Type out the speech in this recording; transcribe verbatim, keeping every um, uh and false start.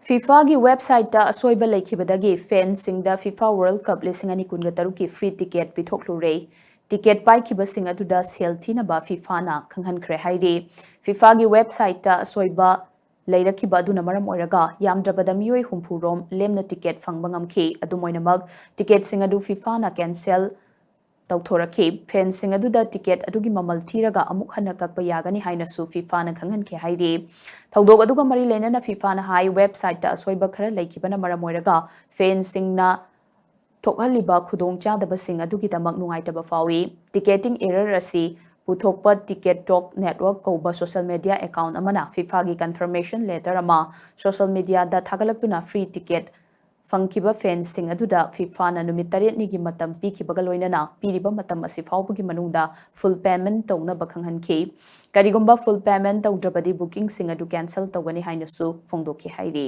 FIFAꯒꯤ websiteꯇ ꯑꯁꯣꯏꯕ ꯂꯩꯈꯤꯕꯗꯒꯤ fansꯁꯤꯡꯗ FIFA World Cup ꯂꯤꯁꯤꯡ ꯑꯅꯤ ꯀꯨꯟꯒ ꯇꯔꯨꯛꯀꯤ free ticket ꯄꯤꯊꯣꯛꯂꯨꯔꯦ꯫ Ticket ꯄꯥꯏꯈꯤꯕꯁꯤꯡ ꯑꯗꯨꯗ ꯁꯦꯜ ꯊꯤꯅꯕ FIFAꯅ ꯈꯪꯍꯟꯈ꯭ꯔꯦ ꯍꯥꯏꯔꯤ꯫ FIFAꯒꯤ websiteꯇ ꯑꯁꯣꯏꯕ ꯂꯩꯔꯛꯈꯤꯕ ꯑꯗꯨꯅ ꯃꯔꯝ ꯑꯣꯏꯔꯒ ꯌꯥꯝꯗ꯭ꯔꯕꯗ ꯃꯤꯑꯣꯏ ꯍꯨꯝꯐꯨ ꯔꯣꯝ ꯂꯦꯝꯅ ticket ꯐꯪꯕ ꯉꯝꯈꯤ꯫ ꯑꯗꯨꯝ ꯑꯣꯏꯅꯃꯛ, ticketꯁꯤꯡ ꯑꯗꯨ FIFAꯅ cancel ꯇꯧꯊꯣꯔꯛꯈꯤ꯫ Fansꯁꯤꯡ ꯑꯗꯨꯗ ticket ꯑꯗꯨꯒꯤ ꯃꯃꯜ ꯊꯤꯔꯒ ꯑꯃꯨꯛ ꯍꯟꯅ ꯀꯛꯄ ꯌꯥꯒꯅꯤ ꯍꯥꯏꯅꯁꯨ FIFAꯅ ꯈꯪꯍꯟꯈꯤ ꯍꯥꯏꯔꯤ꯫ ꯊꯧꯗꯣꯛ ꯑꯗꯨꯒ ꯃꯔꯤ ꯂꯩꯅꯅ FIFAꯅ ꯍꯥꯏ, websiteꯇ ꯑꯁꯣꯏꯕ ꯈꯔ ꯂꯩꯈꯤꯕꯅ ꯃꯔꯝ ꯑꯣꯏꯔꯒ fansꯁꯤꯡꯅ ꯊꯣꯛꯍꯜꯂꯤꯕ ꯈꯨꯗꯣꯡꯆꯥꯗꯕꯁꯤꯡ ꯑꯗꯨꯒꯤꯗꯃꯛ ꯅꯨꯡꯉꯥꯏꯇꯕ ꯐꯥꯎꯏ꯫ Ticketing error ꯑꯁꯤ ꯄꯨꯊꯣꯛꯄ Ticket Talk Network ꯀꯧꯕ social media account ꯑꯃꯅ FIFAꯒꯤ confirmation letter ꯑꯃ social mediaꯗ ꯊꯥꯒꯠꯂꯛꯇꯨꯅ free ticket ꯐꯪꯈꯤꯕ fansꯁꯤꯡ ꯑꯗꯨꯗ FIFAꯅ ꯅꯨꯃꯤꯠ ꯇꯔꯦꯠꯅꯤꯒꯤ ꯃꯇꯝ ꯄꯤꯈꯤꯕꯒ ꯂꯣꯏꯅꯅ ꯄꯤꯔꯤꯕ ꯃꯇꯝ ꯑꯁꯤ ꯐꯥꯎꯕꯒꯤ ꯃꯅꯨꯡꯗ full payment ꯇꯧꯅꯕ ꯈꯪꯍꯟꯈꯤ꯫ ꯀꯔꯤꯒꯨꯝꯕ full payment ꯇꯧꯗ꯭ꯔꯕꯗꯤ bookingꯁꯤꯡ ꯑꯗꯨ cancel ꯇꯧꯒꯅꯤ ꯍꯥꯏꯅꯁꯨ ꯐꯣꯡꯗꯣꯛꯈꯤ ꯍꯥꯏꯔꯤ꯫